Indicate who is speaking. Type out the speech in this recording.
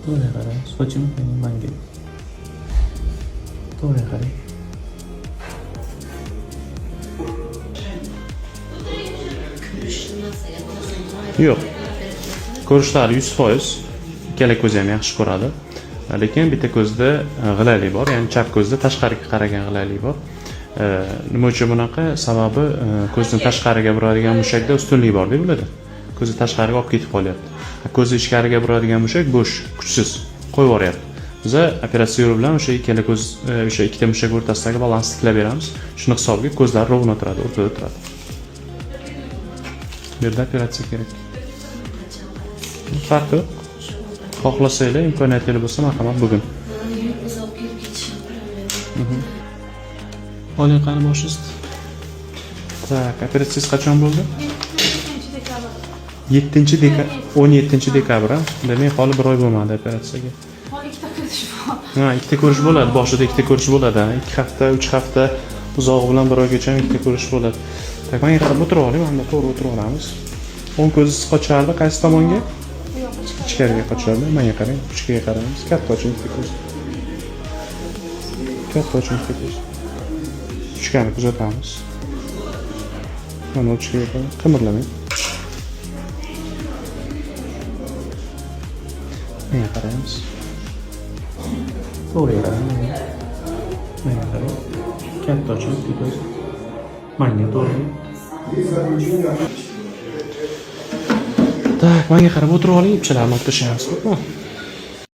Speaker 1: To'g'ri qarang, sochim manga. To'g'ri qarang. Yo'q. Ko'rishlari 100%. Ikkala ko'zi ham yaxshi ko'radi. Lekin bitta ko'zda g'ilaylik bor, ya'ni chap ko'zda tashqariga qaragan g'ilaylik bor. Nima uchun bunaqa? Sababi ko'zni tashqariga buradigan mushakda ustunlik bor deb ularda. Ko'zi tashqariga olib ketib qolyapti. Ko'zi ichkariga buradigan mushak bo'sh, kuchsiz, qo'yib yuboryapti. Biza operatsiya yo'li bilan o'sha ikkala ko'z, o'sha ikkita mushak o'rtasidagi balansni tiklab beramiz. Shuni hisobiga ko'zlar ровно turadi, o'rtada turadi. Bu yerda operatsiya kerak. Farqi yo'q. Xohlasanglar, imkoniyatinglar bo'lsa, marhamat bugun.
Speaker 2: Uzoq kelib ketishim problema.
Speaker 1: Oling qani boshingizni. Так, operatsiyangiz qachon bo'ldi?
Speaker 3: 7 dekabr.
Speaker 1: 7 dekabr, 17 dekabr, a? Demak, holi bir oy bo'lmadi operatsiyaga.
Speaker 3: Hali ikkita ko'rish bor.
Speaker 1: Ha, ikkita ko'rish bo'ladi. Boshida ikkita ko'rish bo'ladi. 2 hafta, 3 hafta, uzog'i bilan bir oygacha ham ikkita ko'rish bo'ladi. Так, menga qarab o'tirib oling, mana to'g'ri o'tirib olamiz. O'ng ko'zingiz qochardi qaysi tomonga?
Speaker 3: Bu yoqqa chiqadi.
Speaker 1: Ichkariga qochadi. Menga qarang, ichkariga qaraymiz. Katta oching ikkita ko'z. Katta oching ikkita ko'z. Ichkani kuzatamiz. Mana ichkariga qarang, qimirlamang. Menga qaraymiz. To'g'ri qarang. Menga qarang. Katta oching ikkita ko'z. Manga to'g'ri. Так, menga qarab o'tirib oling, ipchalarni olib tashlaymiz, xo'pmi?